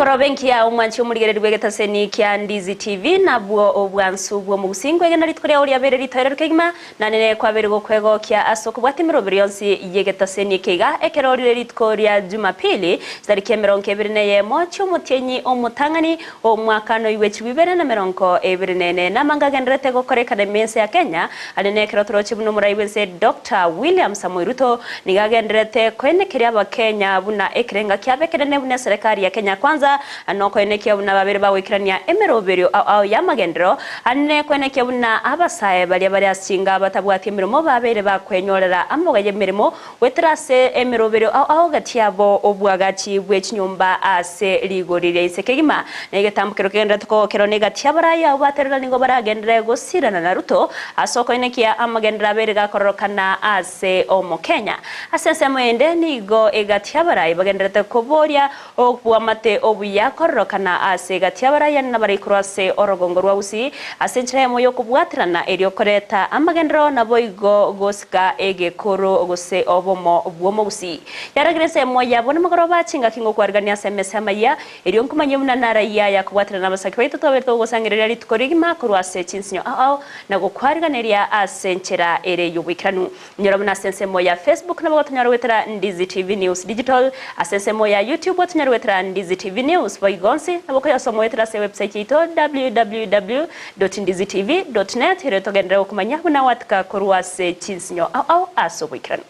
Emorobe enkiya omwanchi omorigereria bw'egetaseni kia Ndizi TV nabwo obwansu bw'omogusii nkwegena rituko riao riabeire ritoereru kegima na nere kwabeire gokwegokia ase okobwata emeroberi yonsi y'egetaseni eke iga ekero rire rituko ria Jumapili chitariki emerongo ebere na eyemo chi'omotienyi omotang'ani omwaka noigwe chigwa ibere na emerongo ebere na ene namanga agendererete gokorekana ime ense ya Kenya Aria nekero toroche buna omorai bw'ense Doctor William Samoei Ruto nigo agendererete koenekeria abakenya buna ekerenga kiabo ekenene buna eserekari ya Kenya Kwanza nokoenekia buna babere bagoikerania emeroberio ao ao y'amagenderero ane koenekia buna abasae baria bare ase chinga batabwati emeremo babeire bakwenyorera amoga y'emeremo goetera ase emeroberio ao ao gati yabo obwagachi bwe chinyomba ase rigori ria inse kegima. Na egetambokero kegendererete kogokerwa negati y'abarai abwo baterera nigo baragenderere gosirana na Ruto ase okoenekia amagenderero abeire gakororokana ase Omokenya. Ase ensemo ende nigo egati y'abarai bagendererete koboria obwamate obuya kororokana ase egati y'abarai ane nabarai korwa ase orogongo rwa Gusii ase enchera eyemo y'okobwaterana erio koreta amagenderero naboigo gosika egekoro gose obomo bw'omogusii. Yaragire ensemo yabo namagoroba chingaki ngokwarigania ase emesa y'amayia Erio nkomanye buna narayia aya kobwaterana nabasake baito twabeire togosangereria rituko rigima korwa ase chinsinyo ao ao na gokwariganeria ase enchera ere y'oboikeranu. Inyora buna ase ensemo ya Facebook nabo gotonyara goetera Ndizi TV News Digital, ase ensemo ya YouTube gotonyara goetera Ndizi TV News, boigo onsi nabo okoyasoma goetera ase ewebsite yaito www.ndizitv.net erio togenderere gokomanya buna gwatika korwa ase chinsinyo ao ao ase oboikeranu.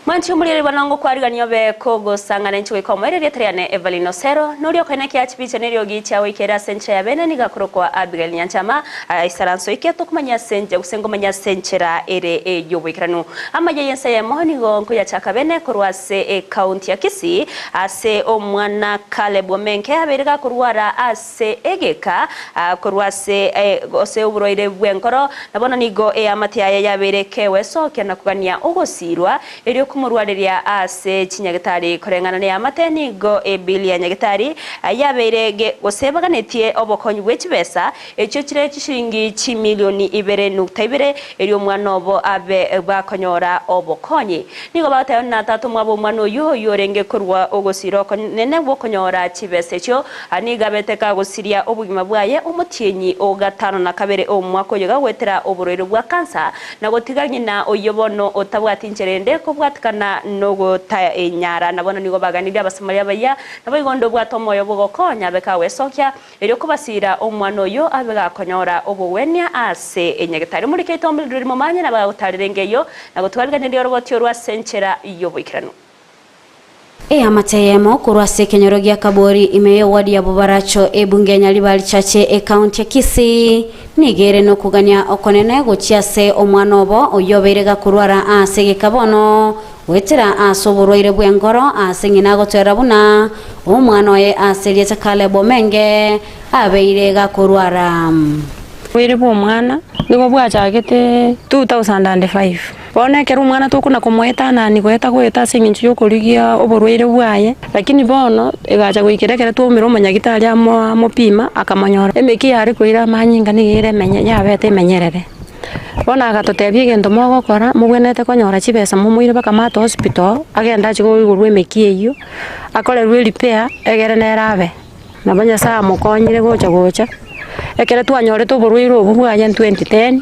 Mwanche omoriereri bwana ngokwarigania obe kogosang'ana inche goika omoerio erieta riane Evelyn Osero noria okoenekia chibicha neriogi chiagoikera ase enchera ya bene nigo akorokwa Abigail Nyanchama Aisaranso eke tokomanya ase enchera gose ngomanya ase enchera ere ey'oboikeranu. Amaya y'ense eyemo nigo nkoyachaka bene korwa ase ecounty ya Kisii ase omwana Caleb Omenke abeire gakorwara ase egeka korwa ase gose oborwaire bw'enkoro na bono nigo eamate yaye yabeire ekewesokia na kogania ogosiirwa erio komorwareria ase chinyagetari koreng'ana neamate nigo ebill ya nyagetari yabeire gose baganetie obokonyi bwe chibesa Echio chire chishilingi chimilioni ibere nukta ibere, erio omwana obo abe bakonyora obokonyi. Nigo bagoteba buna tata omwabo omwana oyio, oyio orenge korua ogosira okonene gw'okonyora chibesa echio, nigo abete kagosiria obogima bwaye omotienyi o gatano na kabere omwaka oyo gagoetera oborwaire bwa kansa, na gotiga ng'ina oyio bono otabwati nchera ende kobwatikana nogotaenyara. Na bono nigo baganirie Abasamaria abayia, naboigo onde obwate omoyo bw'ogokonya abe kagwesokia, Erio kobasiira omwana oyio abe gakonyora obogwenia ase enyagetari. Omorike oito riri momanye na bagagotaarera enga eyio, na gotwariganeria oroboti orwo ase enchera y'oboikeranu. Eamate eyemo korwa ase ekenyoro gia Kabori ime y'eward ya Bobaracho ebunge ya Nyaribari Chache ekaunti ya Kisii nigo ere nokogania okonene gochia ase omwana obo oyio obeire gakorwara ase egeka bono Goetera ase oborwaire bw'enkoro ase ng'ina agotwerera buna omwana oye ase erieta Caleb Omenge abeire gakorwara. Oborwaire bw'omwana nigo bwachagete 2005. Bono ekero omwana tokona komoetanani goeta goeta ase eng'encho y'okorigia oborwaire bwaye, lakini bono egacha goikera ekero twaumera omonyagitari amo amopima akamonyora emeki yare koira amanyinga nigo ere emenye yabete emenyerere. Bono agatotebia egento mogokora, mobwenerete konyora chibesa momoire mpaka Mater Hospital, agende achie koigorwa emekia eyio, akorerwe erepair, egere nere abe. Nabo Nyasaye amokonyire gocha gocha, ekero twanyorete oborwaire obwo bwaye in 2010,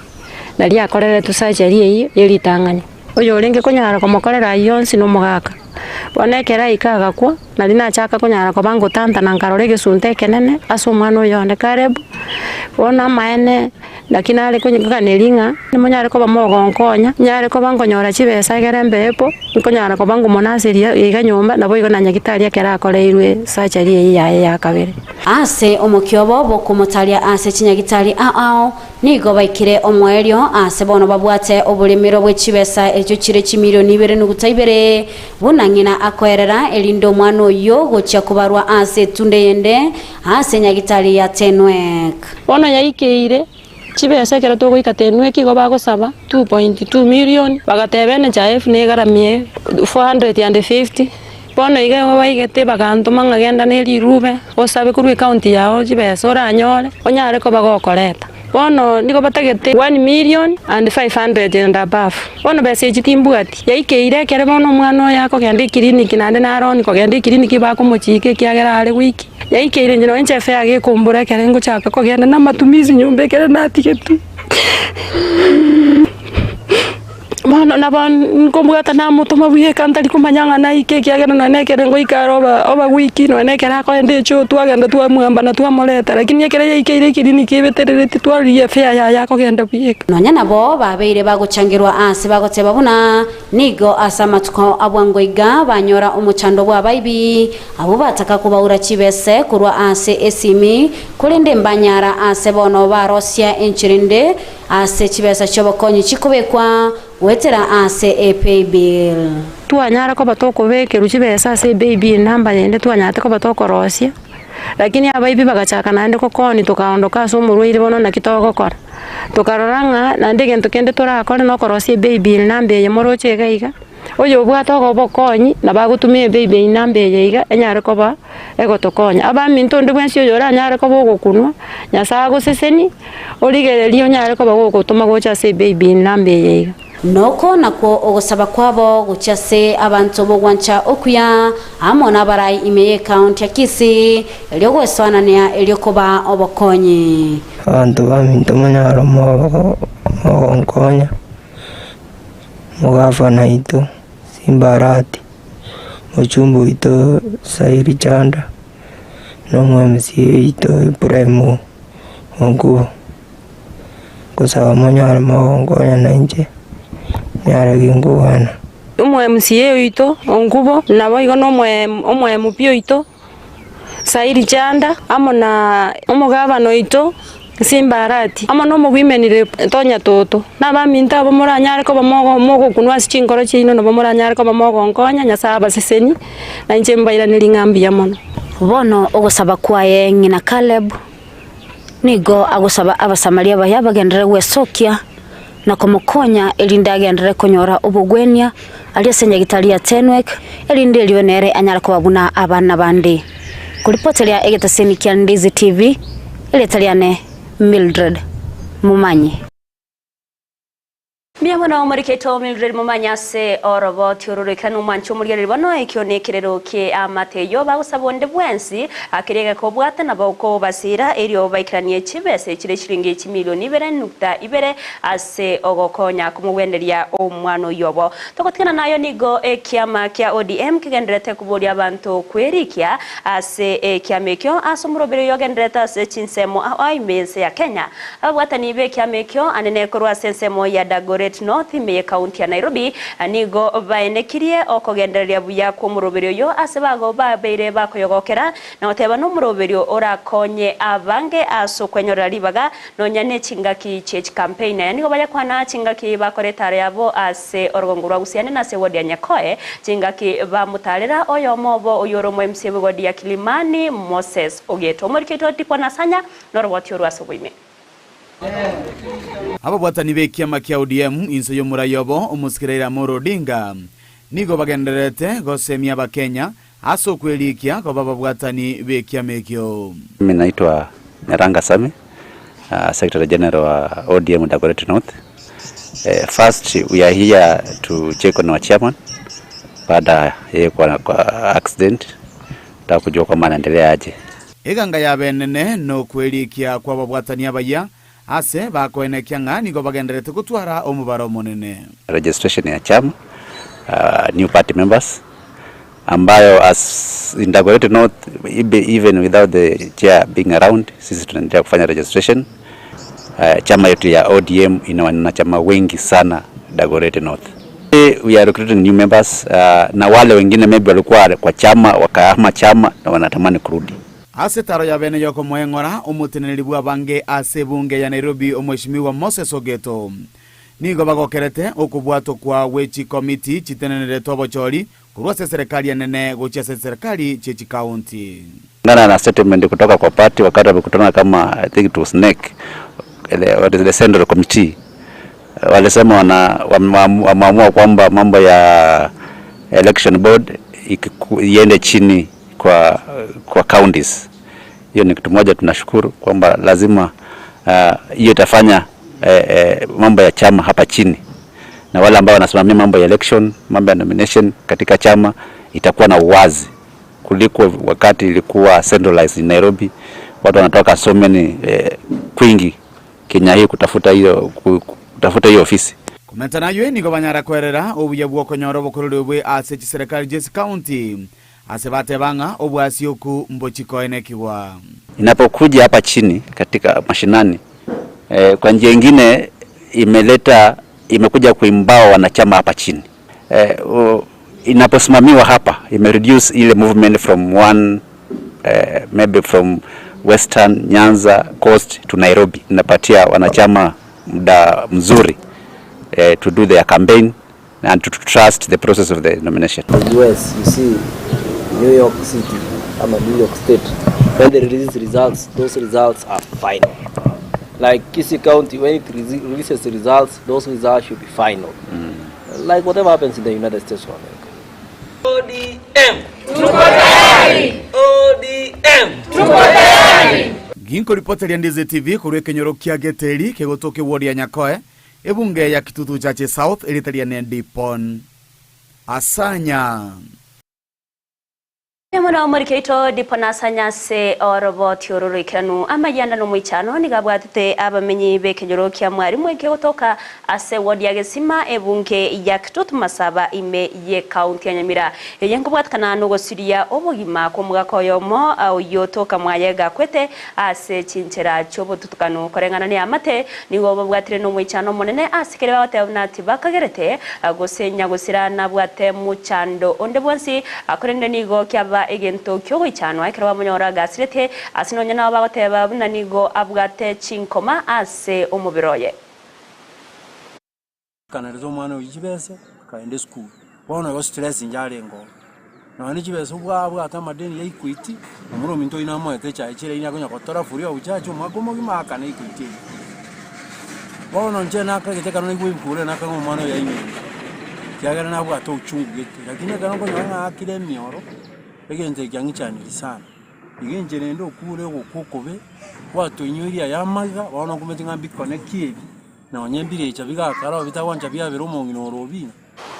naria akoreretwe surgery eyio ya ritang'ani. Oyorenge konyara komokorera ayio onsi na omogaka. Bono ekero aika agakwa, nari nachaka konyara koba ngotantana nkarora egesunte ekenene ase omwana oyo one Caleb, bono amaene naki nare koganeria ng'a nimonyare koba mogonkonya, nyare koba nkonyora chibesa egere mbepo, nkonyara koba nkomonaseria iga nyomba, naboigo na nyagitari ekero akoreirwe surgery eyio yaye ya kabere. Ase omokia obo bw'okomotaria ase chinyagitari ao ao, Nigo baikire omoerio aase bono babwate oboremero bwe chibesa echio chire chimilioni ibere nuguta ibere, buna ng'ina akoerera, erinde omwana oyio gochia kobarwa ase etunda eyende ase nyagitari ya Tenwek. Bono yaikeire chibesa ekero togoika Tenwek igo bagosaba 2.2 million, bagateba NHIF negaramie 450. Bono iga igo baigete bagantoma ng'a genda ne rirube, osabe korwa ecounty yao chibesa oranyore, onyare koba gokoreta. Bono nigo batagete 1,000,500 and above. Bono besa echi timbwati. Yaikeire ekere bono omwana oyo akogenda ekiriniki naende naro kogenda ekiriniki bakomochika ekiagera are weak. Yaikeire inche nonye inche efare gekombora ekere ngochaka kogenda na amatumizi nyomba ekere natigetwe. Bono nabo nkobwata namotoma bweka ntari komanya ng'a naike ekiagera nonye na ekere ngoika are oba oba weak nonye na ekere akoenda echoo twagenda twamwamba na twamoreta lakini ekere yaikeire ekiriniki ebeterereti twarigia efare yaye akogenda bweka. Nonya nabo babeire bagochangerwa aase bagoteba buna nigo ase amatuko a bwango iga banyora omochando bw'abaibi, abwo bataka kobaura chibese korwa ase esimi, korende mbanyara aase bono barosia enchera ende Ase chibesa chi'obokonyi chikobekwa goetera ase epaybill. Twanyara koba tokobekerwa chibesa ase epaybill namba yende twanyarete koba tokorosia, lakini abaibi bagachaka naende gokoni tokaondoka ase omorwaire bono naki togokora. Tokarora ng'a naende egento kende torakore nokorosia epaybill namba eye moroche iga iga, oyobwate obokonyi nabo agotumia epaybill namba eye iga enyare koba. egotokonya. Abaminto onde bwensi oyoranyare koba ogokunwa, Nyasae agosesenie, origererie onyare koba gogotoma gocha ase ebaby namba eye iga. Noko nakwo ogosaba kwabo gochia ase abanto b'ogwancha okuya, amo nabarai ime y'ekaunti ya Kisii, erio gwesoanania erio koba obokonyi. Abanto baminto monyare mogonkonya, omogavana oito Simba Arati. Mochumba oito Sairi Chanda, na omwemisi oito Ibrahimu Onkubo, ngosaba monyare mogonkonya nainche, nyare ginkogwana. Omo-MCA oito Onkubo, naboigo na omo-MP oito. Sairi Chanda, amo na omogabana oito Simba Arati, amo nomogwimenire Tonya Toto, na abaminto abwo moranyare koba mogokunwa ase chinkoro chiaino nabo moranyare koba mogonkonya, Nyasae abasesenie, na inche mbairanerie ng'a mbuya mono. Bono ogosaba kwaye ng'ina Caleb nigo agosaba Abasamaria baye bagenderere gwesokia na komokonya, erinde agenderere konyora obogwenia aria ase nyagitari ya Tenwek, erinde erio nere anyare koba buna abana bande. Koripoteria egetaseni kia Ndizi TV, erieta riane Mildred Momanyi. Mbuya mono omoriketo Mildred Momanyi ase oroboti oro roikera nomwanchi omorigereria bono ekio nekerero ki'amate eyio bagosaba onde bwensi Keria gekobwata nabo okobasiira, erio baikeranie chibesa chire chiringi chimilioni ibere nukta ibere ase ogokonya komogweneria omwana oyio obo. Togotigana nayo nigo ekiama kia ODM kegendererete koboria abanto kwerikia ase ekiama ekio ase omoroberi oyo ogendererete ase chinsemo ao ime y'ense ya Kenya. Ababwatani b'ekiama ekio anene korwa ase ensemo ya Dagoret North ime y'ekaunti ya Nairobi nigo baenekirie okogendereria buya kw'omoroberi oyo ase bago babeire bakoyogokera na goteba nomoroberio orakonye abange ase okwenyorera ribaga nonya ne chingaki chie chikampeini. Aya nigo bayakwana chingaki bakora etaaro yabo ase orogongo rwa Gusii ande nase ewodi ya Nyakoe, chingaki bamotaarera oyomo obo oyore omo MC bw'ewodi ya Kilimani Moses Ogeto. Omoriki oito Tikwana Sanya Noroboti orwo ase oboime. Ababwatani b'ekiama kia ODM inse y'omorai obo omosike Raila Amolo Odinga nigo bagendererete gosemia abakenya ase okwerikia koba ababwatani b'ekiama ekio. Mimi naitwa Nyaranga Sammy, Secretary General wa ODM Dagoretti North. First we are here to check on our chairman baada yeye kuwa kwa accident, nataka kujua kwamba anaendelea aje. Eganga y'abenene nokwerikia kw'ababwatani abayia, ase bakoenekia ng'a nigo bagendererete gotwara omobaro omonene. Registration ya chama, new party members, ambayo as in Dagoretti North even without the chair being around, sisi tunaendelea kufanya registration. Chama yetu ya ODM ina wanachama wengi sana Dagoretti North. We are recruiting new members na wale wengine maybe walikuwa kwa chama wakahama chama na wanatamani kurudi. Ase etaro ya bene y'okomoeng'ora omoteneneri bw'abange ase ebunge ya Nairobi Omweshimiwa Moses Ogeto nigo bagokerete okobwatwa kwa gwe chikomiti chitenenerete obochori korwa ase eserekari enene gochia ase chiserekari chie chikaunti. Kulingana na statement kutoka kwa party wakati wamekutana kama I think it was NEC, the, the Central Committee walisema wana wameamua kwamba mambo ya election board iende chini kwa, kwa counties. Hiyo ni kitu moja tunashukuru kwamba lazima hiyo itafanya mambo ya chama hapa chini na wale ambao wanasimamia mambo ya election, mambo ya nomination katika chama itakuwa na uwazi kuliko wakati ilikuwa centralized in Nairobi. Watu wanatoka so many kwingi Kenya hii kutafuta hiyo ofisi. Komenta nayo nigo banyara kwerera obuya bwokonyora obokoreri obwe ase chiserikali chia county ase bateba ng'a obwasi oku mbochikoenekigwa. Inapokuja hapa chini katika mashinani, kwa njia ingine imekuja kuempower wanachama hapa chini. Inaposimamiwa hapa ime reduce ile movement from one maybe from Western, Nyanza, Coast to Nairobi. Inapatia wanachama muda mzuri to do their campaign and to trust the process of the nomination. The US, you see New York City, ama New York State, when they release results, those results are final. Like Kisii County, when it releases the results, those results should be final. Like whatever happens in the United States of America. ODM. Tuko tayari. ODM. Tuko tayari. Ginko ripoteria Ndizi TV korwa ekenyoro kia Geteri kegotoka eward ya Nyakoe, ebunge ya Kitutu Chache South, eriteria ne Dipon Asanya. Muno omorikeito Dipon Asanya ase oroboti oro roikeranu amayanda nomoichano nigabwatete abamenyi b'ekenyoro kia mwarimu ekegotoka ase ward ya Gesima, ebunge ya Kitutu Masaba, ime ye county ya Nyamira. Eye nkobwatikana nogosiria obogima kwa omogaka oyomo oyo toka mwayega kwete ase chinchera chiobotutukano koreng'ana ne amate nigo babwatire nomoichano omonene ase kere bagoteba buna tibakagerete gose nyagosira nabwate muchando onde bwonsi akorende nigo kiaba egento kiogoichanwa ekero bamonyora gasirete ase nonya nabo bagoteba buna nigo abwate chinkoma ase omobere oye. Kanareza omwana oyo chibesa akaenda esukuru, bono igo stress njarenge nonye chibesa bwabwate amadeni ya Equity, omoro ominto oywo namoete echae chiraini akonya gotora free of charge omwaka omogima akana Equity eywo. Bono inche nakagete ekero naigwa ebikuro nakang'a omwana oyo ainyore, kiagera nabwate ochungu gete, lakini ekero nkonyora ng'a aakire emioro, egento eke kiang'ichaniri sana. Iga inche rende okure ogokwa okobe, gwatoinyoirie aya amaiga, bono nkomanyete ng'a mbikone ki ebi, nonye mbirecha bigakara oo bitagwancha biabera omong'ina ore obina.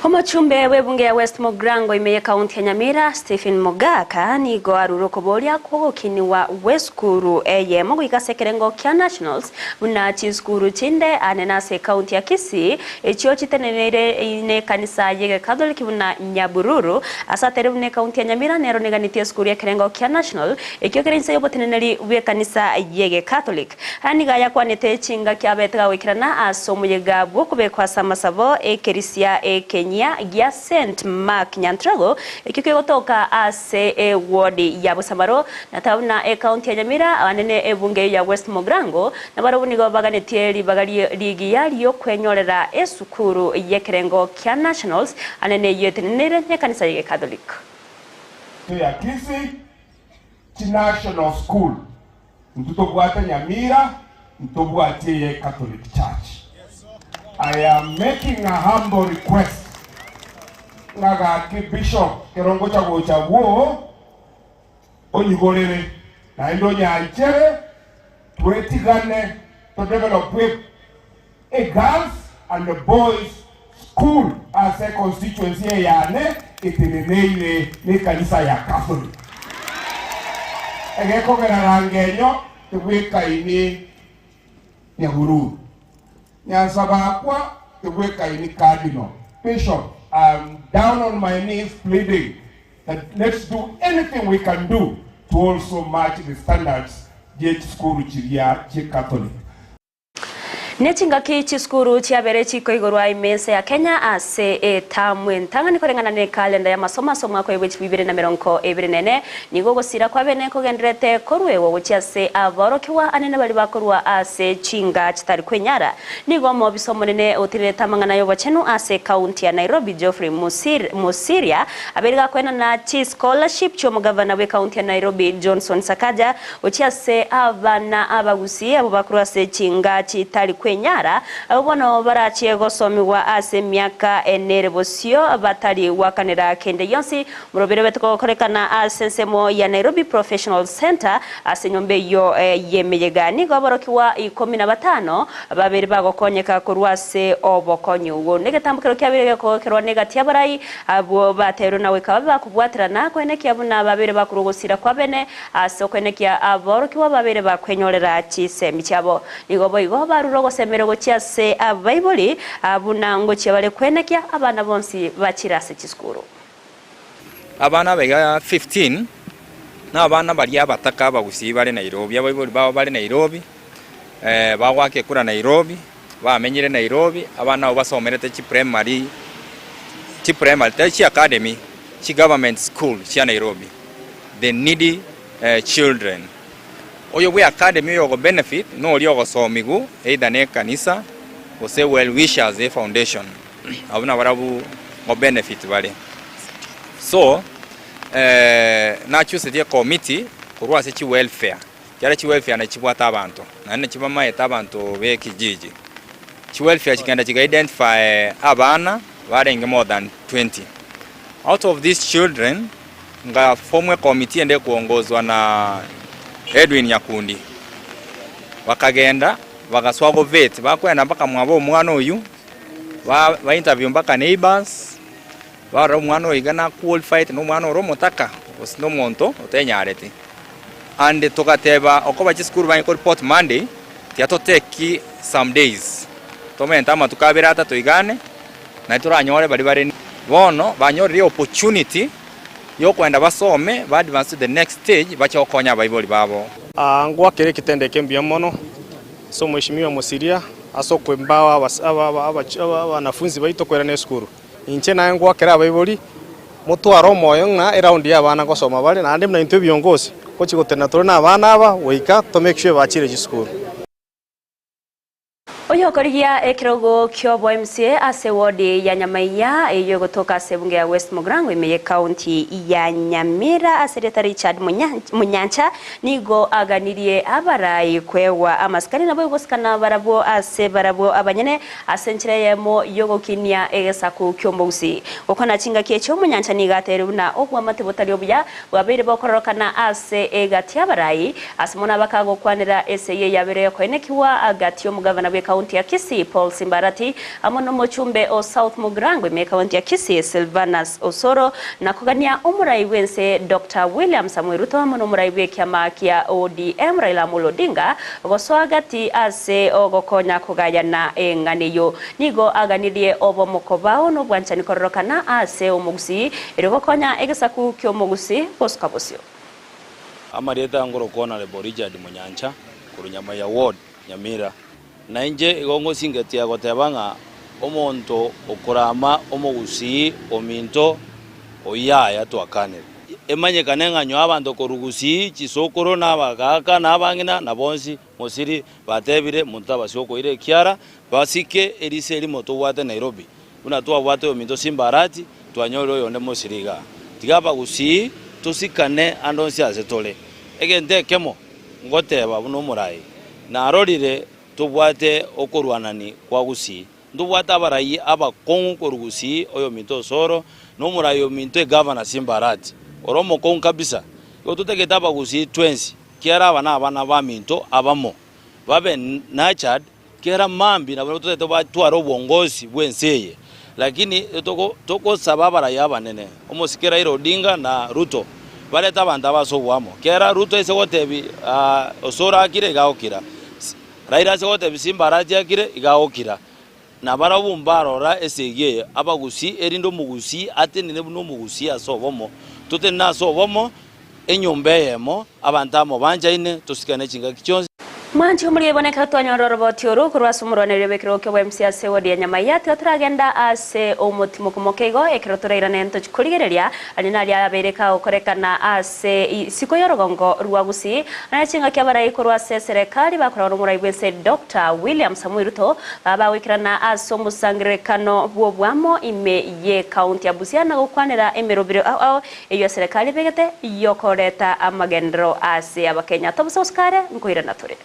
Omochumbe w'ebunge ya West Mugirango ime ye county ya Nyamira Stephen Mogaka nigo arure okoboria kwogokiniwa gw'esukuru eyemo goika ase ekerengo kia nationals buna chisukuru chinde anene ase county ya Kisii echio chiteneneire ne ekanisa y'Ecatholic buna Nyabururu ase atere buna ekaunti ya Nyamira nero neganitie esukuru y'ekerengo kia national ekio kere inse y'oboteneneri bw'ekanisa y'Ecatholic. Aya nigo ayakwanete chingaki abete gagoikerana ase omoyega bw'okobekwa ase amasabo ekerisia ekenya gia St Mark Nyantrago ekio kegotoka ase eward ya Bosamaro na buna ekaunti ya Nyamira abanene ebunge ya West Mugirango nabarabwo nigo baganetie ribaga rigiya riokwenyorera esukuru y'ekerengo kia nationals anene yetenenere n'ekanisa y'Ecatholic. Ya Kisii chi National School ntutobwate Nyamira ntobwatie ye Catholic Church. I am making a humble request ng'agaki bishop kerongo chagocha bwo onyigorere naende onyanchere twetigane to develop a girls and a boys school as a constituency yane iteneneire ne kanisa ya Catholic egekogera rangenyo tibwikaini Nyahururu Nyansabakwa tibwikaini Cardinal. Bishop, I'm down on my knees pleading that let's do anything we can do to also match the standards gie chiria chie Catholic. Nechingaki chisukuru chiabere chikoigorwa imense ya Kenya ase etamu entang'ani koreng'ana ne kalenda ya masomo ase omwaka oyo bwa 2024 nigo gosira kwabene kogenderete korwewo gochia ase aborokiwa anene bari bakorwa ase chinga chitari kwenyara. Nigo omobisa omonene otirete amang'ana ya obochenu ase kaunti ya Nairobi Geoffrey Musiria abere gakoenana chi scholarship chi'omogavana bwe kaunti ya Nairobi Johnson Sakaja gochia ase abana abagusi abo bakorwa ase chinga chitari. kwenyara, abwo bono barachie gosomigwa ase emiaka ene ere bosio batari gwakanera kende gionsi. Morobere obe togokorekana ase ensemo ya Nairobi Professional Centre ase enyomba eyio y'emeyega. Nigo aborokigwa ikomi na batano babere bagokonyeka korwa ase obokonyi obwo. Negetambokero kiabeire gekogokerwa negati y'abarai abwo bateirwe na goika babe bakobwaterana koenekia buna babere bakorwa ogosira kw'abene ase okoenekia aborokigwa babere bakwenyorera chisemi chiabo. Nigo boigo barure ogosemeria gochia ase abaibori buna ngochia bare koenekia abana bonsi bachire ase chisukuru. Abana abaiga 15 nabana baria abataka abagusii bare Nairobi, abaibori babo bare Nairobi, bagoaka ekura Nairobi, bamenyire Nairobi, abana abwo basomerete chiprimary, chiprimary tari chiacademy, chigovernment school chia Nairobi, the needy children. Oyo bwe academy oyo ogobenefit noria ogosomigwa either ne ekanisa gose well wishers efoundation. Abwo nabarabwo ngo benefit bare. So nachusetie ecommittee korwa ase chiwelfare, ekiagera chiwelfare nachi chibwate abanto, naende nachi bamaete abanto ba ekijiji. Chiwelfare chikagenda chiga identify abana barenge more than 20. Out of these children, nga form ecommittee ende ekoongozwa na Edwin Nyakundi, bakagenda bagasoa go vet, bakoenda mpaka mwabo omwana oyio. Ba ba interview mpaka neighbours, barora omwana oyo iga na qualified na omwana ore omotaka gose na omonto otenyareti. And togateba okoba chisukuru banye ko report Monday, tiga to take some days, tomente amatuko abere atato iga ane, naende toranyore baria bare bono banyorire opportunity ya okoenda basome ba advance to the next stage bache gokonya abaibori babo. Ngwakere ekitendo eke mbuya mono ase omweshimiwa Mosiria ase okoembawa abanafunzi baito koirana esukuru. Inche naye ngwakere abaibori motware omoyo ng'a eround y'abana ngosoma bare naende buna intwe ebiongozi gochia gotenena tore nabana aba goika to make sure bachire chisukuru. Oyokorigia ekerogo ki'obo MCA ase ward ya Nyamaiya eyio egotoka ase ebunge ya West Mugirango ime ye county ya Nyamira ase erieta Richard Munyancha nigo aganirie abarai kwegwa amasikani naboigo gosikana barabwo ase barabwo abanyene ase enchera eyemo yogokinia egesaku ki'omogusii. Gokwana chingaki echio Munyancha nigo ateire buna obwamate botari obuya Bwabeire bokororokana ase egati y'abarai, ase mono abakagokwanera esegi eyabeire yokoenekigwa agati y'omogavana bw'ekaunti ya Kisii Paul Simbarati amo nomochumbe o South Mugirango ime ekaunti ya Kisii Silvanus Osoro na kogania omorai bw'ense Doctor William Samoei Ruto amo nomorai bw'ekiama kia ODM Raila Amolo Odinga gosoa gati ase ogokonya kogayana eng'ana eyio. Nigo aganirie obomoko bao nobwanchani kororokana ase omogusii, erio gokonya egesaku ki'omogusii gosuka bosio. Amarieta ngorokwa Honourable Richard Munyancha korwa Nyamaiya Ward, Nyamira. Na inche igo ngosingetia goteba ng'a omonto okorama omogusii ominto oyio yaya twakanire. Emanyekane ng'a nywa abanto korwa gusii, chisokoro na abagaaka na abang'ina na bonsi Mosiri batebire, Monto tabasi okoira ekiara, basike eriso erimo tobwate Nairobi, buna twabwate oyominto Simba Arati, twanyorire oyonde Mosiri igaa. Tiga abagusii tosikane ande onsi ase tore. Egento ekemo ngoteba buna omorai, narorire tobwate okorwanani kwa Gusii. Ntobwate abarai abakong'u korwa Gusii, oyominto Osoro, na omorai ominto egavana Simba Arati, ore omokong'u kabisa. Igo totagete abagusii twensi Kera aba nabana baminto abamo, babe nurtured, kera mambia nabo totagete batware obongozi bw'ense eye. Lakini togosaba abarai abanene, omosike Raila Odinga na Ruto, barete abanto aba ase oboamo. Kera Ruto aise gotebi Osoro akire iga agokira, Raila ase gotebi Simba Arati akire iga agokira. Nabarabwo mbarora esegi eye abagusii, erinde omogusii atenene buna omogusii ase obomo, totenene ase obomo, enyomba eyemo, abanto amo banchaine, tosikane chingaki chionsi. Mwanche omoria bono ekero twanyora oroboti oru korwa ase omorwanereria bw'ekerogo ki'obo MC ase ewodi ya Nyamaiya, tiga toragenda ase omotimoku moke igo ekero torairane ntochi korigereria aria naria abeire kagokorekana ase isiko y'orogongo rwa Gusii. Naye chingaki abarai korwa ase eserekari bakoragwa nomorai bw'ense Doctor William Samoei Ruto baba bagoikerana ase omosangererekano bw'oboamo ime y'ecounty ya Busia na gokwanera emerobiro ao ao Eyio eserekari ebegete y'okoreta amagenderero ase Abakenya. Tobusa gose kare nkoirana tore.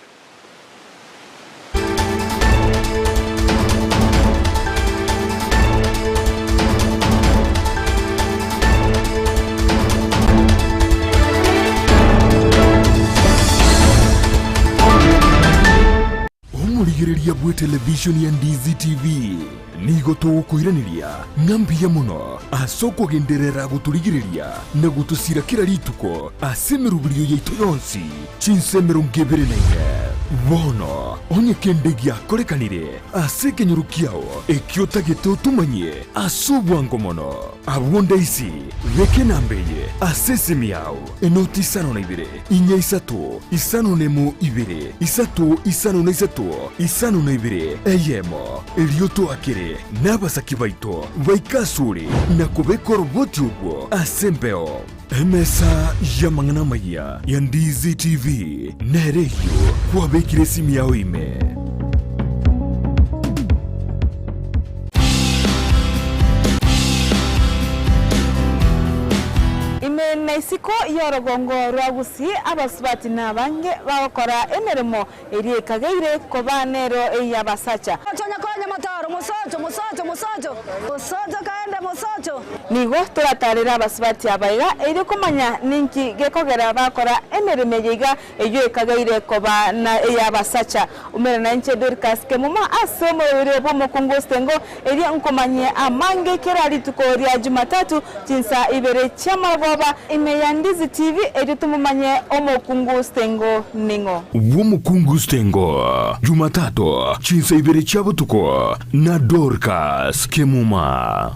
Omorigereria bw'etelevishoni ya Ndizi TV, nigo togokoiraneria ng'a mbuya mono ase okogenderera gotorigereria na gotosira kera rituko ase emeroberio yaito yonsi chinsa 24. Bono onye kende giakorekanire ase ekenyoro kiao ekio otagete otomanyie ase obwango mono, abwo ndaisi beka enamba eye ase esimi yao, enoti isano na ibere, inya isato, isano nemo ibere, isato isano na isato, isano na ibere, eyemo, erio toakere nabasaki baito baike asore na kobeka oroboti obwo ase embeo. Emesa y'amang'ana amayia ya Ndizi TV nere eyio kwabekire esimi yao ime. Ime na isiko y'orogongo rwa Gusii abasubati nabange bagokora emeremo eria ekageire koba nero ey'abasacha. Nigo toratarere abasubati aba iga erio komanya ninki gekogera bakora emeremo eye iga eyio ekageire koba na ey'abasacha. Umera nainche Dorcas Kemuma ase omoroberi bw'omokungu Ostengo, erio nkomanyie amange kera rituko ria Jumatatu chinsa ibere chi'amarogoba ime ya Ndizi TV erio tomomanye omokungu Ostengo ning'o. Bw'omokungu Ostengo, Jumatatu chinsa ibere chia botuko na Dorcas Kemuma.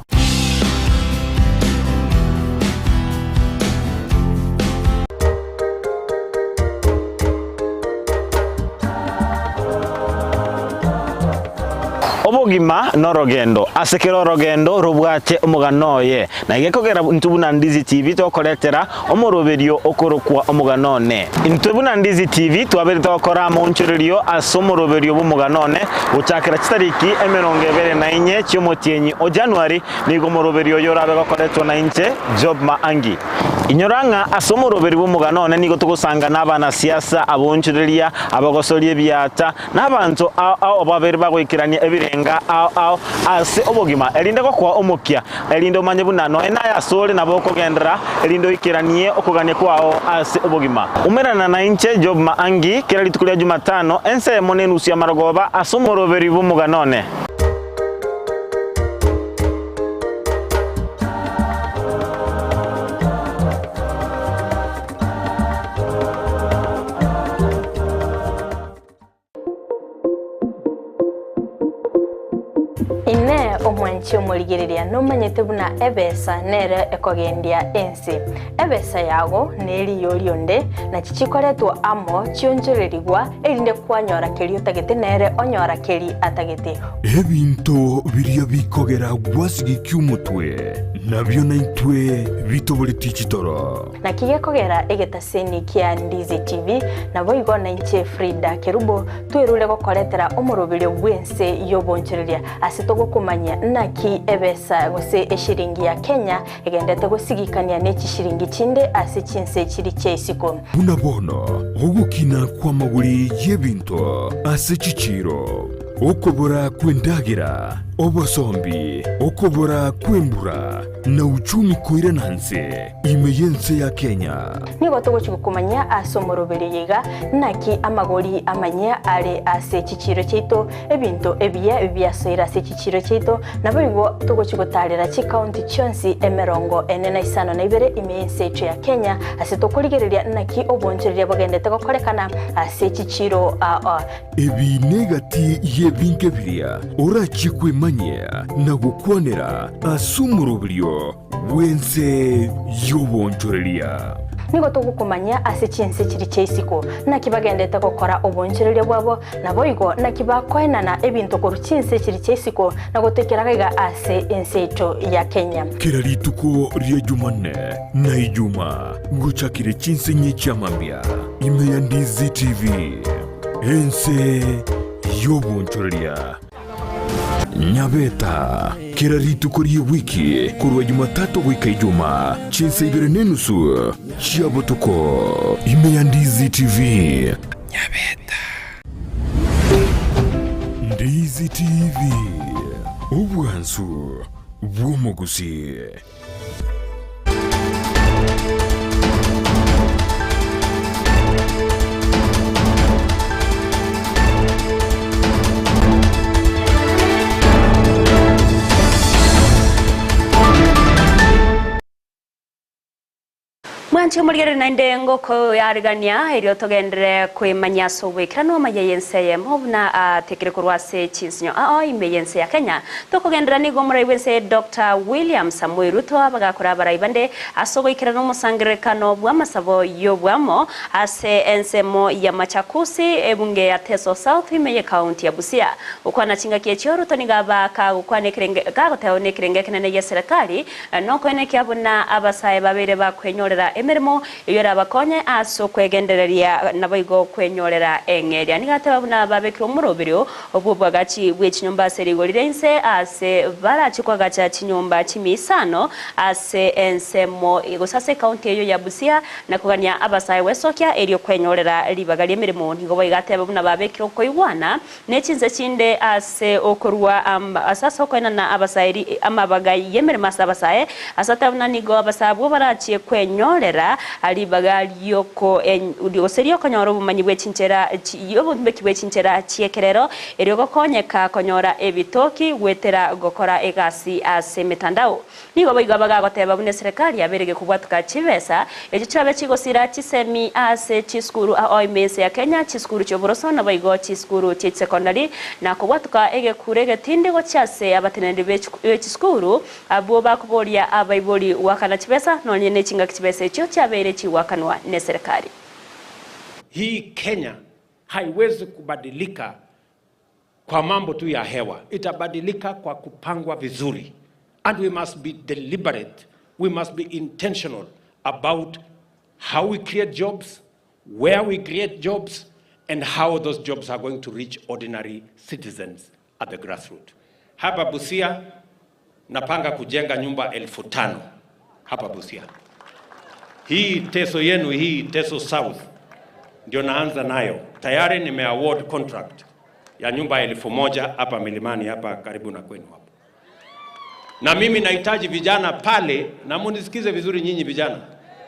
Obogima norogendo, ase kera orogendo robwate omogano oye, na gekogera intwe buna Ndizi TV tokoretera omoroberio okorokwa omogano one. Intwe buna Ndizi TV twaberete gokora amaonchorerio ase omoroberio bw'omogano one gochakera chitariki 24 chi'omotienyi o January, nigo omoroberio oyo orabe gokoretwa nainche Job Maangi. Inyora ng'a ase omoroberi bw'omogano one nigo togosanga nabanasiasa, aboonchoreria, abagosoria ebiata, na abanto ao ao babere bagoikerania ebirenga ao ao ase obogima, erinde gokoa omokia, erinde omanye buna nonya naye asore nabo okogenderera, erinde oikeranie okogania kwao ase obogima. Umerana nainche Job Maangi kera rituko ria Jumatano, ensemo nenusu ya marogoba ase omoroberi bw'omogano one. Inee! Omwanchi omorigereria nomanyete buna ebesa nere ekogendia ense? Ebesa yago neriyo rionde, nachi chikoretwa amo chionchorerigwa, erinde kwanyora keria otagete nere onyora keria atagete. Ebinto biria bikogera gwasigikia omotwe, nabio naintwe bitoboretie chitoro. Naki gekogera egetaseni kia Ndizi TV, naboigo nainche Frida Kerubo twerure gokoretera omoroberio bw'ense y'obonchoreria ase togokomanyia naki ebesa gose eshiringi ya Kenya egendete gosigikania ne chishiringi chinde ase chinse chiri chia isiko. Buna bono ogokina kw'amagori y'ebinto ase chichiiro, okobora kw'endagera, obosombi, okobora kw'embura, na uchumi koirana nse ime y'ense ya Kenya. Nigo togochia gokomanyia ase omoroberio oyo iga, naki amagori amanyia are ase chichiiro chiaito, ebinto ebiya biasoire ase chichiiro chiaito, naboigo togochia gotaarera chikaunti chionsi 45 ime y'ense yaito ya Kenya, ase tokorigereria naki obonchoreria bogendete gokorekana ase chichiiro aa. Ebi negati y'ebinto biria orachie kwemanyia na gokwanera ase omoroberio bw'ense y'obonchoreria. Nigo togokomanyia ase chinse chiria chia isiko, naki bagendete gokora obonchoreria bwabo, naboigo naki bakoenana ebinto korwa chinse chiria chia isiko na gotoikera gaiga ase ense yaito ya Kenya. Kera rituko ria Jumanne na Ijuma gochakire chinse inye chia mambia ime ya Ndizi TV, ense y'obonchoreria. Nyabeta, kera rituko ri'ewiki korwa Jumatatu goika Ijuma, chinsa ibere nenusu chia botuko, ime ya Ndizi TV. Nyabeta. Ndizi TV, obwansu bw'omogusii. Mwanche omorigereri naende ngokoyarigania erio togenderere kwemanyia ase oboikeranu amaya y'ense eyemo buna atekire korwa ase chinsinyo ao ime y'ense ya Kenya. Tokogenderera nigo omorai bw'ense Doctor William Samoei Ruto abagakora abarai bande ase ogoikerana omosangererekano bw'amasabo y'obwamo ase ensemo ya Machakusi ebunge ya Teso South ime y'ecounty ya Busia. Gokwana chingaki echio Ruto nigo aba kagokwana ekerenge kagoteba nekerenge ekenene gi'eserekari Nokoenekia buna abasae babeire bakwenyorera emeremo eyio erabakonye ase okwegendereria naboigo kwenyorera eng'eria. Nigo ateba buna babekire omoroberio bw'obwagachi bwe chinyomba ase rigori ria inse aase barache koagacha chinyomba chimia isano ase ensemo gose ase ekaunti eyio ya Busia na kogania abasae gwesokia erio kwenyorera ribaga ri'emeremo. Nigo boigo ateba buna babekire okoigwana Ne chinse chinde ase okorua ase ase okoenana abasaeri amabaga y'emeremo ase abasae, ase ateba buna nigo abasae abwo barachie kwenyorera ribaga ri'oko gose ri'okonyora obomanyi bwe chinchera obotumeki bwe chinchera chi'ekerero, erio gokonyeka konyora ebitoki goetera gokora egasi ase emetandao. Nigo boigo bagagoteba buna eserekari yabeire gekobwatoka chibesa echio chirabe chigosira chisemi ase chisukuru ao ime ense ya Kenya, chisukuru chi'oboroso naboigo chisukuru chi'echisekondari, na kobwatoka egekuro egetindi gochia ase abateneneri b'echisukuru abwo bakoboria abaibori goakana chibesa nonye nechingaki chibesa echio chiabeire chigoakanwa neserekari. Hii Kenya haiwezi kubadilika kwa mambo tu ya hewa, itabadilika kwa kupangwa vizuri. And we must be deliberate, we must be intentional about how we create jobs, where we create jobs, and how those jobs are going to reach ordinary citizens at the grassroots. Hapa Busia napanga kujenga nyumba 5,000 hapa Busia. Hii Teso yenu hii Teso South ndio naanza nayo. Tayari nime award contract ya nyumba 1,000 hapa milimani hapa karibu na kwenu hapo. Na mimi nahitaji vijana pale, na munisikize vizuri nyinyi vijana,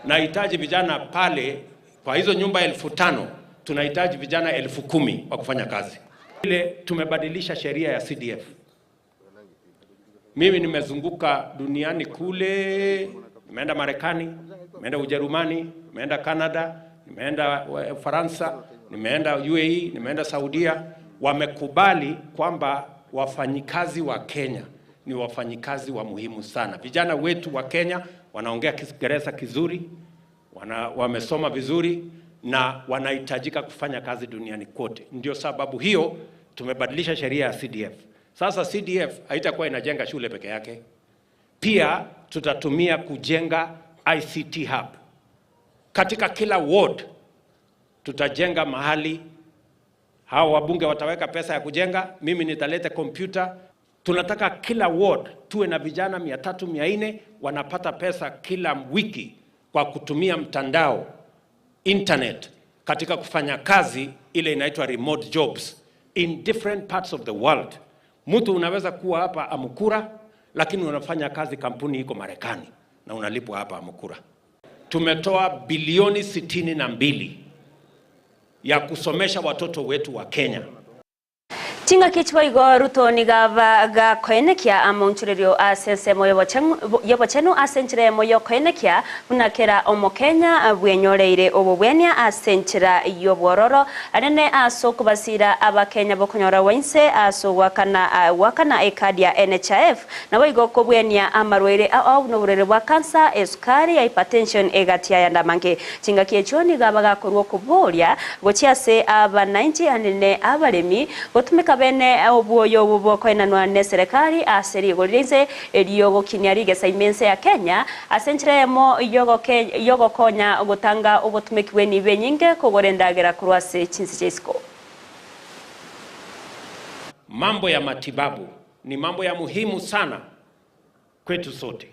nahitaji vijana pale kwa hizo nyumba 5,000 tunahitaji vijana 10,000 wa kufanya kazi. Ile tumebadilisha sheria ya CDF. Mimi nimezunguka duniani kule, nimeenda Marekani, nimeenda Ujerumani, nimeenda Canada, nimeenda Ufaransa, nimeenda UAE, nimeenda Saudia. Wamekubali kwamba wafanyikazi wa Kenya ni wafanyikazi wa muhimu sana. Vijana wetu wa Kenya wanaongea Kiingereza kizuri, wamesoma vizuri na wanahitajika kufanya kazi duniani kote. Ndio sababu hiyo tumebadilisha sheria ya CDF. Sasa CDF haitakuwa inajenga shule peke yake, pia tutatumia kujenga ICT hub katika kila ward. Tutajenga mahali hao wabunge wataweka pesa ya kujenga, mimi nitaleta kompyuta. Tunataka kila ward tuwe na vijana 300 400 wanapata pesa kila wiki kwa kutumia mtandao internet katika kufanya kazi ile inaitwa remote jobs in different parts of the world. Mtu unaweza kuwa hapa Amukura, lakini unafanya kazi kampuni iko Marekani na unalipwa hapa Amukura. Tumetoa bilioni 62 ya kusomesha watoto wetu wa Kenya. Chingaki chiboigo Ruto nigo aba gakoenekia amaunchurerio ase ensemo y'obochenu ase enchera eyemo y'okoenekia buna kera Omokenya bwenyoreire obobwenia ase enchera y'obwororo anene ase okobasira Abakenya bokonyora gwainse ase ogoakana goakana ekadi ya NHIF naboigo kobwenia amarwaire ao buna oborwaire bwa cancer, esukari, hypertension egati ayande amange. Chingaki echio nigo aba gakorwa okoboria gochia ase abanainchi anene abaremi gotumeka bene obwoyo obwo bokoenanwa neserekari ase rigori ria inse erio gokinia rigesa ime ense ya Kenya ase enchera eyemo yogokonya gotanga obotumeki bw'enibo enyinge kogora endagera korwa ase chinse chia isiko. Mambo ya matibabu ni mambo ya muhimu sana kwetu sote.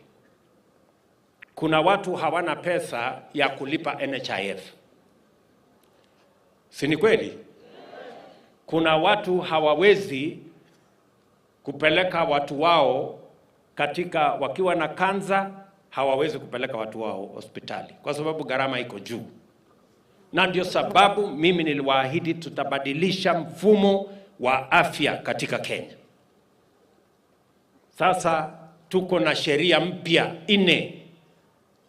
Kuna watu hawana pesa ya kulipa NHIF, si ni kweli? Kuna watu hawawezi kupeleka watu wao katika, wakiwa na kansa hawawezi kupeleka watu wao hospitali kwa sababu gharama iko juu. Na ndio sababu mimi niliwaahidi tutabadilisha mfumo wa afya katika Kenya. Sasa tuko na sheria mpya 4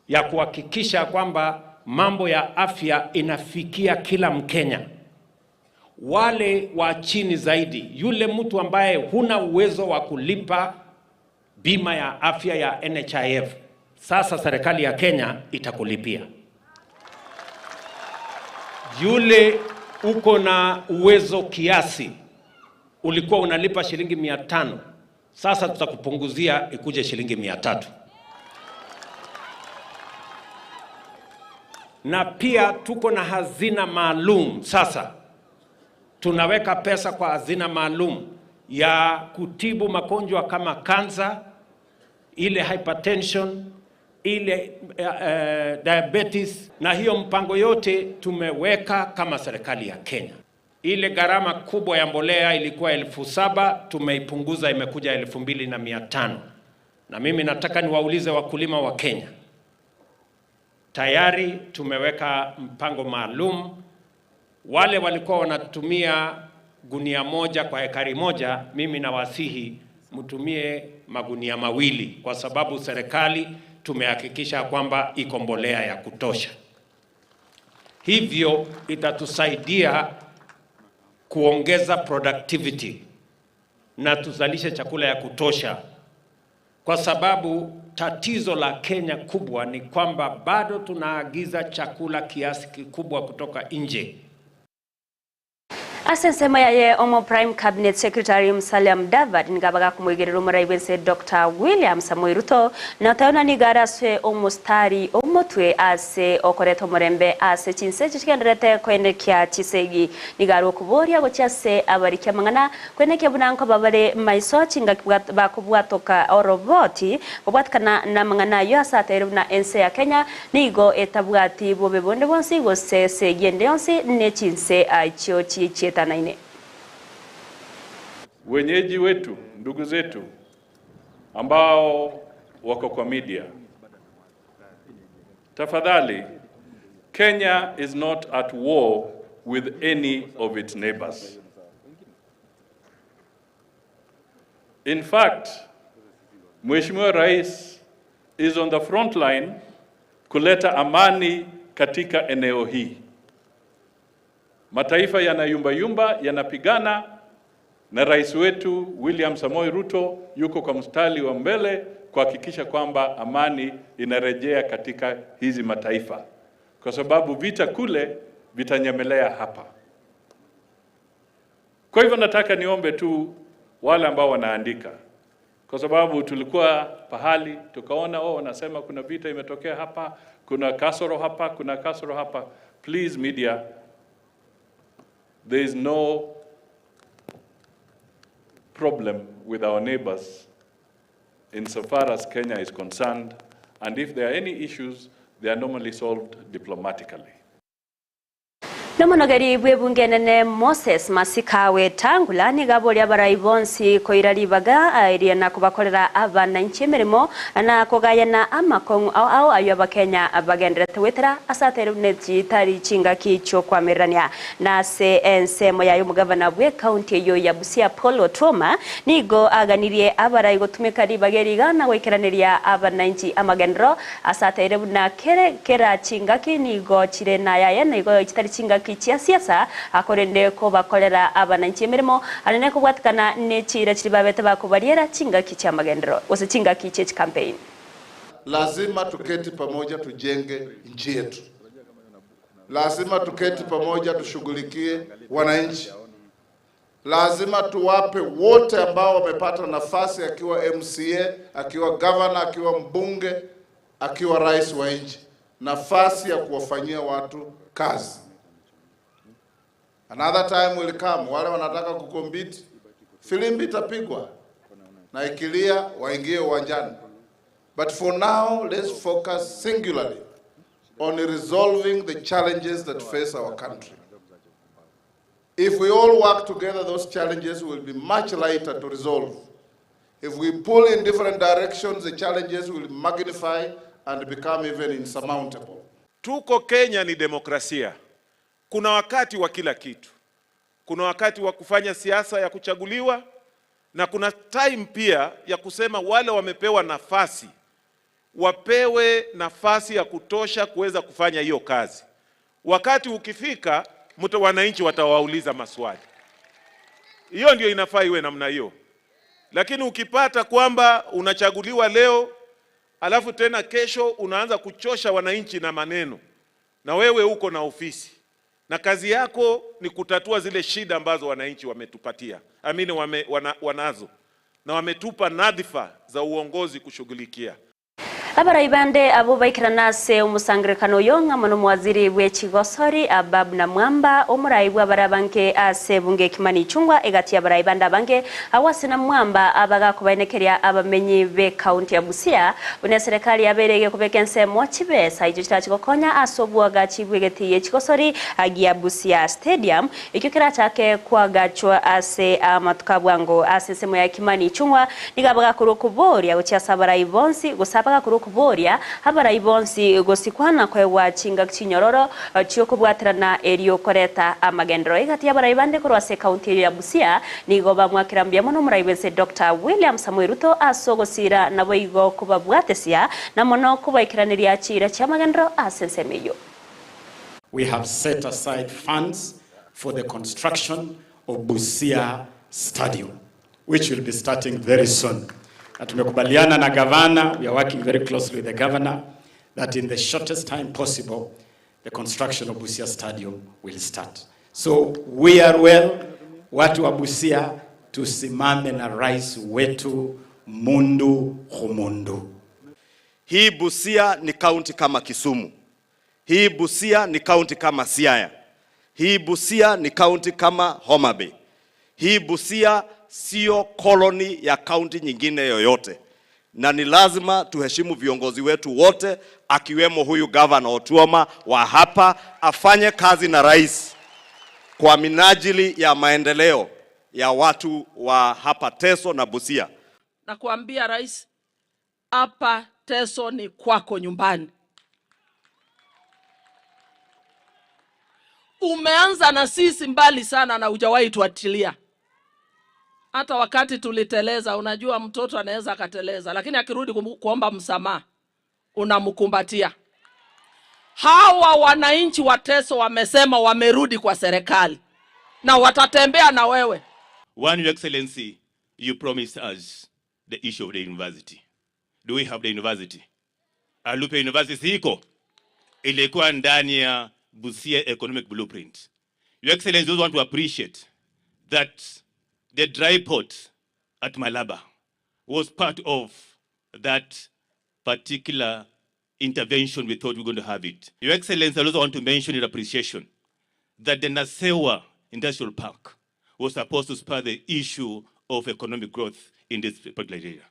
ya kuhakikisha kwamba mambo ya afya inafikia kila Mkenya, wale wa chini zaidi, yule mtu ambaye huna uwezo wa kulipa bima ya afya ya NHIF, sasa serikali ya Kenya itakulipia. Yule uko na uwezo kiasi, ulikuwa unalipa shilingi 500, sasa tutakupunguzia ikuje shilingi 300. Na pia tuko na hazina maalum sasa, tunaweka pesa kwa hazina maalum ya kutibu magonjwa kama kansa, ile hypertension, ile diabetes, na hiyo mpango yote tumeweka kama serikali ya Kenya. Ile gharama kubwa ya mbolea ilikuwa 7,000, tumeipunguza imekuja 2,500. Na mimi nataka niwaulize wakulima wa Kenya, tayari tumeweka mpango maalum. Wale walikuwa wanatumia gunia moja kwa ekari moja, mimi nawasihi mtumie magunia mawili, kwa sababu serikali tumehakikisha kwamba iko mbolea ya kutosha. Hivyo itatusaidia kuongeza productivity na tuzalishe chakula ya kutosha, kwa sababu tatizo la Kenya kubwa ni kwamba bado tunaagiza chakula kiasi kikubwa kutoka nje. Ase ensemo yaye omo Prime Cabinet Secretary Musalia Mudavadi nigabaga kumwigerera omorai bwense Dr. William Samoei Ruto na otayona nigo are ase omostari omotwe ase okoreta omorembe ase chinse echi chigenderete koenekia chisegi nigo are okoboria gochia ase abarikia amang'ana koenekia buna nkoba bare maiso chingaki bakobwatoka oroboti kobwatikana na amang'ana ayo ase ateire buna ense ya Kenya nigo etabwati bobe bonde bonsi gose segi ende yonsi ne chinse achio chichietanaine. Wenyeji wetu, ndugu zetu ambao wako kwa media, tafadhali, Kenya is not at war with any of its neighbors. In fact, Mheshimiwa Rais is on the front line kuleta amani katika eneo hii. Mataifa yanayumba yumba, yanapigana, na rais wetu William Samoei Ruto yuko kwa mstari wa mbele kuhakikisha kwamba amani inarejea katika hizi mataifa, kwa sababu vita kule vitanyemelea hapa. Kwa hivyo nataka niombe tu wale ambao wanaandika, kwa sababu tulikuwa pahali tukaona wao wanasema kuna vita imetokea hapa, kuna kasoro hapa, kuna kasoro hapa. Please media, there is no problem with our neighbors insofar as Kenya is concerned, and if there are any issues, they are normally solved diplomatically. Nomonogeri bw'ebunge enene Moses Masika Wetangula niga boria abarai bonsi koira ribaga eria na kobakorera abananchi emeremo na kogayana amakong'u ao ao ayo abakenya bagenderete gwetera ase atere buna chitari chingaki chiokwamererania na ase ensemo yayo omogavana bwe county eyo ya Busia Paul Otuoma nigo aganirie abarai gotumeka ribaga eriga na goikeraneria abananchi amagenderero ase atere buna kere kera chingaki nigo chire nayaye nigo chitari chingaki chia siasa akorende kobakorera abananchi emirimo anene kobwatikana ne chira chiri babete bakobariera chingaki chia magendero gose chingaki chia campaign. Lazima tuketi pamoja tujenge nchi yetu. Lazima tuketi pamoja tushughulikie wananchi. Lazima tuwape wote ambao wamepata nafasi, akiwa MCA, akiwa governor, akiwa mbunge, akiwa rais wa nchi, nafasi ya kuwafanyia watu kazi. Another time will come, wale wanataka kucompete, filimbi itapigwa na ikilia waingie uwanjani. But for now, let's focus singularly on resolving the challenges that face our country. If we all work together, those challenges will be much lighter to resolve. If we pull in different directions, the challenges will magnify and become even insurmountable. Tuko Kenya ni demokrasia. Kuna wakati wa kila kitu. Kuna wakati wa kufanya siasa ya kuchaguliwa na kuna time pia ya kusema wale wamepewa nafasi Wapewe nafasi ya kutosha kuweza kufanya hiyo kazi. Wakati ukifika, mtu wananchi watawauliza maswali. Hiyo ndio inafaa iwe namna hiyo. Lakini ukipata kwamba unachaguliwa leo alafu tena kesho unaanza kuchosha wananchi na maneno, na wewe uko na ofisi na kazi yako ni kutatua zile shida ambazo wananchi wametupatia, amini wame, wana, wanazo na wametupa nadhifa za uongozi kushughulikia. Abarai bande abo baikirana ase omosangerekano oyo ng'amo na omowaziri bwa echigosori Ababu Namwamba omorai bwa abare abange ase ebunge Kimani Ichung'wa egati ya abarai bande abange agwo ase Namwamba abagakobaenekeria abamenyi be county ya Busia buna eserekari yabeire egekobeka ensemo chibesa echio chirachigokonya ase obwagachi bwa egeti ya echigosori gia Busia Stadium ekio kerachake kwagachwa ase amatuko a bwango ase ensemo ya Kimani Ichung'wa nigo abagakorwa okoboria gochia ase abarai bonsi gose abagakorwa okoboria abarai bonsi gosikwa na koegwa chingaki chinyororo chiokobwaterana erio koreta amagenderero. Egati y'abarai bande korwa ase ekaunti eyio ya Busia nigo bamwakera mbuya mono omorai bwense Doctor William Samoei Ruto ase ogosira naboigo kobabwatesia na mono kobaikeraneria chiira chi'amagenderero ase ensemo eyio. We have set aside funds for the construction of Busia Stadium, which will be starting very soon. Na tumekubaliana na gavana, we are working very closely with the governor, that in the shortest time possible, the construction of Busia Stadium will start. So we are well, watu wa Busia, tusimame na rais wetu mundu khumundu. Hii Busia ni kaunti kama Kisumu. Hii Busia ni kaunti kama Siaya. Hii Busia ni kaunti kama Homa Bay. Hii Busia sio koloni ya kaunti nyingine yoyote, na ni lazima tuheshimu viongozi wetu wote, akiwemo huyu gavana Otuoma wa hapa, afanye kazi na rais kwa minajili ya maendeleo ya watu wa hapa Teso na Busia. Nakuambia rais, hapa Teso ni kwako nyumbani. Umeanza na sisi mbali sana na hujawahi tuachilia. Hata wakati tuliteleza, unajua mtoto anaweza akateleza, lakini akirudi kuomba msamaha unamkumbatia. Hawa wananchi wa Teso wamesema wamerudi kwa serikali na watatembea na wewe. One, Your Excellency, you promised us the issue of the university. Do we have the university? Alupe University iko? Ilikuwa ndani ya Busia Economic Blueprint. Your Excellency, we want to appreciate that the dry port at Malaba was part of that particular intervention we thought we were going to have it. Your Excellency, I also want to mention in appreciation that the Nasewa Industrial Park was supposed to spur the issue of economic growth in this particular area.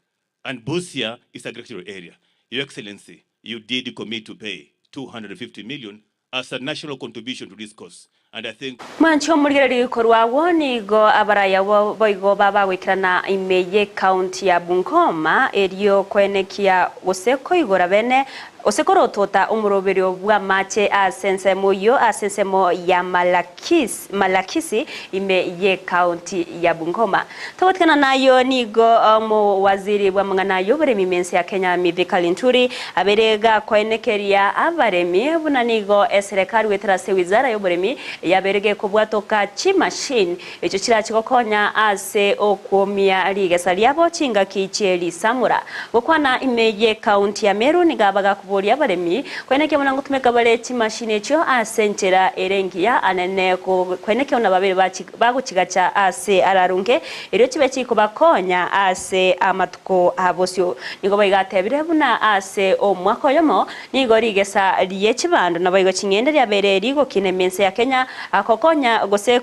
And Busia is a agricultural area. Your Excellency, you did commit to pay 250 million as a national contribution to this cause. And I think Mwanchi omorigereria korwa nigo abaraya boigo babagwikirana ime ye county ya Bungoma erio kwenekia gose koigora bene gose korotota omoroberio bwa mache ase ensemo eyio ase ensemo ya Malakisi ime ye county ya Bungoma. Togotikana nayo nigo omowaziri bwa mang'ana y'oboremi mense ya Kenya Mithika Linturi aberega kwenekeria abaremi buna nigo eserekari gwetera ase wizara y'oboremi yaberege kobwatoka chimashini echo chirachigokonya ase okwomia rigesa riabo chingaki chierisamura. Gokwana ime ye county ya Meru niga bagakuboria abaremi kwenekia buna ngotumeka bare chimashini echo ase enchera ere engiya anene kwenekia buna babere bagochigacha ase ararunge erio chibe chikobakonya ase amatuko abosio. Nigo baigatebire buna ase omwaka oyomo nigo rigesa rie chibando nabo igo ching'ende riabere rigokina emense ya Kenya akokonya gose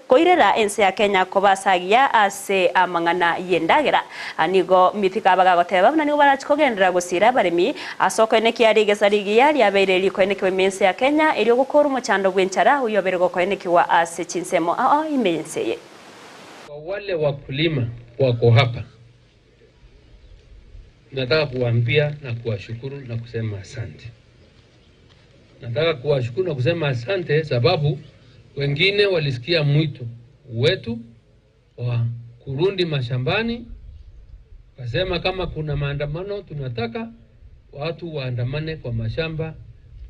koirera ense ya Kenya kobasagia ase amang'ana y'endagera. Nigo Mithika bagagoteba buna nigo barachikogendera gosira abaremi ase okoenekia rigesa rigiya riabeire rikoenekiwa emense ya Kenya erio gokora omochando bw'enchara oyo obere gokoenekiwa ase chinsemo ao imense ye. Kwa wale wakulima wako hapa, nataka kuwaambia na kuwashukuru na kusema asante. Nataka kuwashukuru na kusema asante sababu wengine walisikia mwito wetu wa kurundi mashambani, wakasema kama kuna maandamano tunataka, Watu waandamane kwa mashamba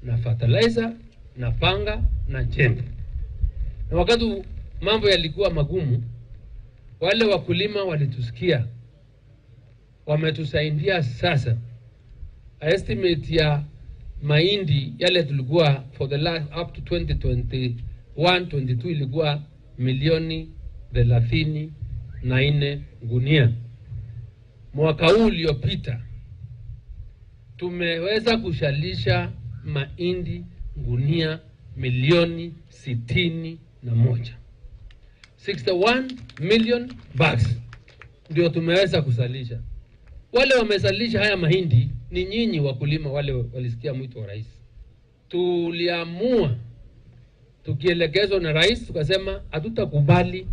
na fertilizer na panga na jembe. Na wakati mambo yalikuwa magumu, wale wakulima walitusikia, wametusaidia. Sasa estimate ya mahindi yale tulikuwa for the last up to 2021 22 ilikuwa milioni 34 gunia. Mwaka huu uliopita tumeweza kushalisha mahindi gunia milioni 61, 61 million bags ndio tumeweza kusalisha. Wale wamesalisha haya mahindi ni nyinyi wakulima, wale walisikia mwito wa rais. Tuliamua tukielekezwa na rais, tukasema hatutakubali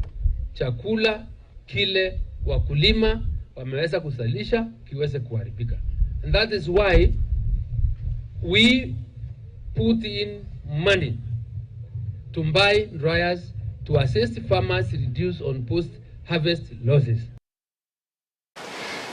chakula kile wakulima wameweza kusalisha kiweze kuharibika. And that is why we put in money to buy dryers to assist farmers reduce on post harvest losses.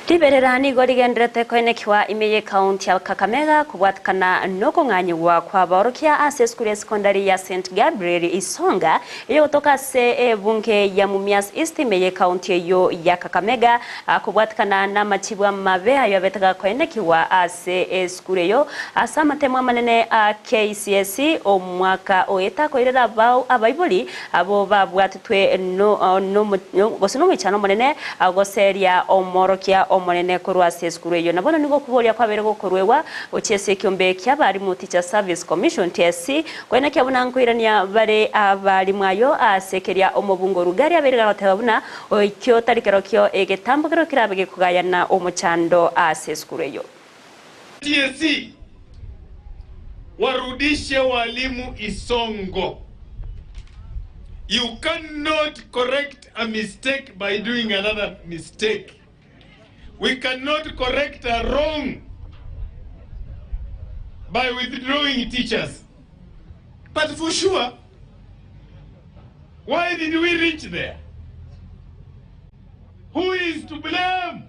Riberera nigo rigenderete koenekiwa ime ye county ya Kakamega kobwatikana nokong'anyigwa kwa abaorokia ase esukuru ya secondary ya St Gabriel Isonga eyogotoka ase ebunge ya Mumias East ime ye county eyo ya Kakamega kobwatikana na amachibu amabe ayo abetega koenekiwa ase esukuru eyo ase amatemo amanene a KCSE omwaka oeta koirera abao abaibori abo babwatitwe no, no, no, gose nomoichano omonene goseria omorokia omonene korwa ase esukuru eyo. Nabono nigo okuboria kwabere gokorwewa gochia ase ekiombe kia abarimu Teacher Service Commission TSC koenekia buna nkoirania bare abarimu ayo ase keria omobungo Rugari abeire gagoteba buna oikio tari kerokio egetambo kero kerabe gekogayana omochando ase esukuru eyo. TSC warudishe walimu Isongo. You cannot correct a mistake by doing another mistake. We cannot correct a wrong by withdrawing teachers. But for sure, why did we reach there? Who is to blame?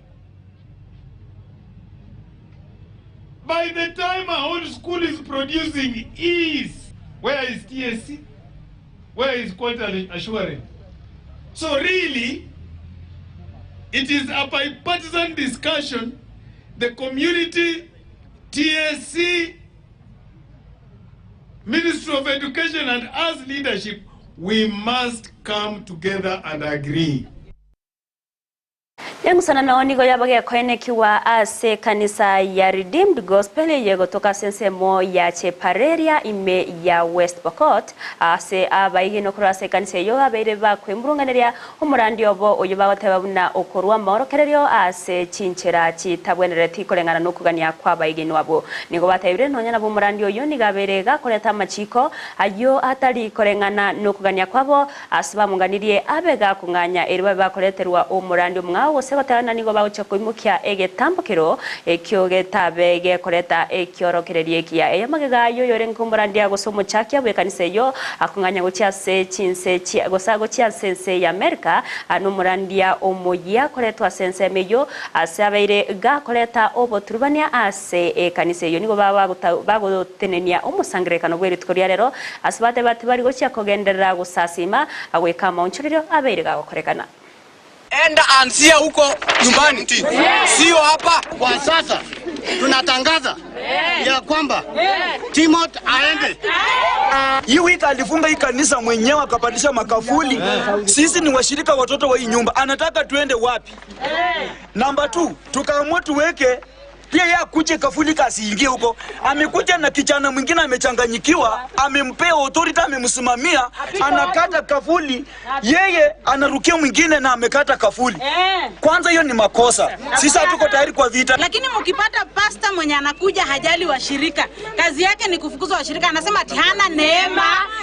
By the time our own school is producing E's, where is TSC? Where is quality assurance? So really, it is a bipartisan discussion. The community, TSC, Ministry of Education and us leadership, we must come together and agree. Eng'usanano nigo yaba gekoenekiwa ase ekanisa ya Redeemed Gospel eyegotoka ase ensemo ya Chepareria ime ya West Pokot. Ase abaigeno korwa ase ekanisa eyio babeire bakwemurunganeria omorandi obo oyio bagoteba buna okorwa amaorokererio ase chinchera chitabwenereti koreng'ana nokogania kw'abaigenwa abwo. Nigo batebire nonya nabo omorandi oyio nigo abeire gakoreta amachiko ayio atari koreng'ana nokogania kwabo Ase bamonganirie abe gakong'anya erio babe bakoreterwa omorandi omong'ao gose goteba ng'a nigo bagochia koimokia egetambokero ekio getabe gekoreta ekiorokererio ekiya. Erio amagega ayio oyorenge omorandia gose omochakia bw'ekanisa eyio akong'anya gochia ase chinse chia gose gochia ase ense y'Amerika nomorandia omoyia koretwa ase ensemo eyio ase abeire gakoreta oboturubania ase ekanisa eyio. Nigo bagotenenia omosangererekano bwe rituko ria rero Ase bateba tibari gochia kogenderera gosasiima, goika amaonchorerio abeire gagokorekana. Enda anzia huko nyumbani, sio hapa. Kwa sasa tunatangaza ya kwamba Timothy aende. Hii wiki alifunga hii kanisa mwenyewe akapandisha makafuli. Sisi ni washirika watoto wa hii nyumba, anataka tuende wapi? Namba 2 tukaamua tuweke pia yeye akuje kafuli kasiingie huko. Amekuja na kijana mwingine amechanganyikiwa, amempea authority, amemsimamia, anakata kafuli, yeye anarukia mwingine na amekata kafuli. Kwanza hiyo ni makosa. Sisi hatuko tayari kwa vita. Lakini mkipata pasta mwenye anakuja hajali washirika, kazi yake ni kufukuza washirika, anasema ati hana neema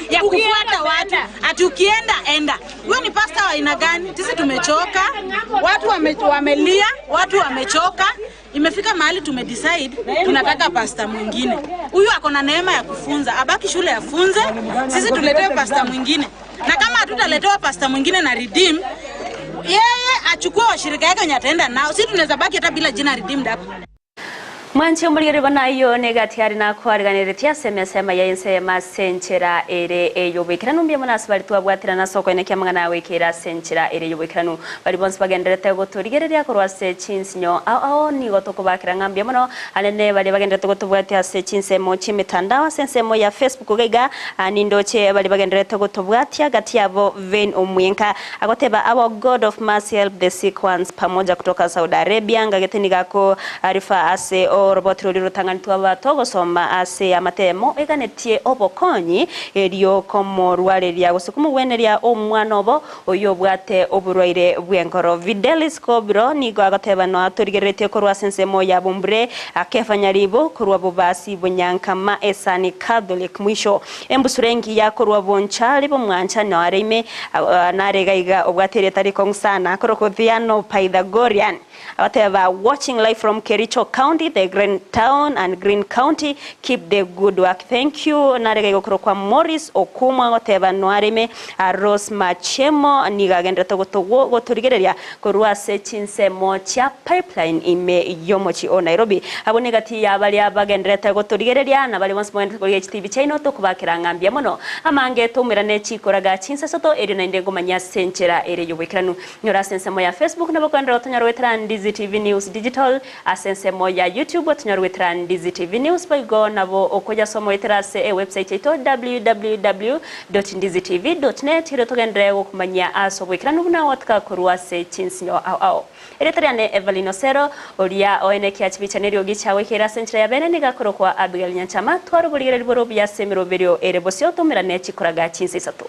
ya kufuata watu, ati ukienda enda. Huyo ni pasta wa aina gani? Sisi tumechoka, watu wamelia, watu wamechoka. Imefika mahali tumedecide tunataka pasta mwingine. Huyu ako na neema ya kufunza, abaki shule afunze, sisi tuletewe pasta mwingine. Na kama hatutaletewa pasta mwingine na Redeem, yeye achukue washirika yake wenye ataenda nao. Sisi tunaweza baki hata bila jina Redeemed hapa. Mwanche omorigereria bono ayio negati are nakoariganeretie ase emesa ya ensemo ase enchera ere ey'oboikeranu. Mbuya mono ase baria twabwaterana ase okoenekia amang'ana agoikeire ase enchera ere ey'oboikeranu. Baria bonsi bagendererete gotorigereria korwa ase chinsinyo ao ao nigo tokobakera ng'a mbuya mono. Anene baria bagendererete gotobwatia ase chinsemo chi'emetandao ase ensemo ya Facebook iga iga nindoche baria bagendererete gotobwatia gati yabo Vane Omwenka Agoteba Our God of mercy help the sick ones pamoja kutoka Saudi Arabia ngagete nigo akoarifa ase oroboti roria rotang'ani twaba togosoma ase amatemo eganetie obokonyi erio komorwareria gose komogweneria omwana obo oyio obwate oborwaire bw'enkoro. Videlis Kobro nigo agoteba noa torigereretie korwa ase ensemo ya Bumbure Kefa Nyaribo korwa Bobasi Bonyankama Esani Catholic mwisho Embusuro engiya korwa bonchari bw'omwancha noare ime, nare iga iga obwate erieta rikong'u sana, korokwa Othiano Pythagorean. Abateba, Watching live from Kericho County, the green town and green county, keep the good work, thank you. Nare iga iga okorokwa Morris Okumu agoteba noare ime, Rose Machemo nigo agenderete gotorigereria korwa ase chinsemo chia Pipeline ime y'omochie o Nairobi. Abwo negati ya baria bagendererete gotorigereria, na baria bonsi mogendererete korigia chitibi chiaino, tokobakera ng'a mbuya mono. Amange toumerane chikoraga chinsasoto, erio naende ngomanyia ase enchera ere y'oboikeranu. Nyora ase ensemo ya Facebook nabo koenderera gotonyora goetera Ndizi TV News Digital, ase ensemo ya YouTube otonyore goetera Ndizi TV News, boigo nabo okoyasoma goetera ase ewebsite yaito www. Ndizitv. Net, erio togenderere gokomanyia ase oboikeranu buna gwataka korwa ase chinsinyo ao ao. Erieta riane Evelyn Osero, oria oenekia chibicha neriogi chiagoikeire ase enchera ya bene nigo akorokwa Abigail Nyanchama, tware oborigereria bore obuya ase emeroberio ere bosio toumerane chikoraga chinsa isato.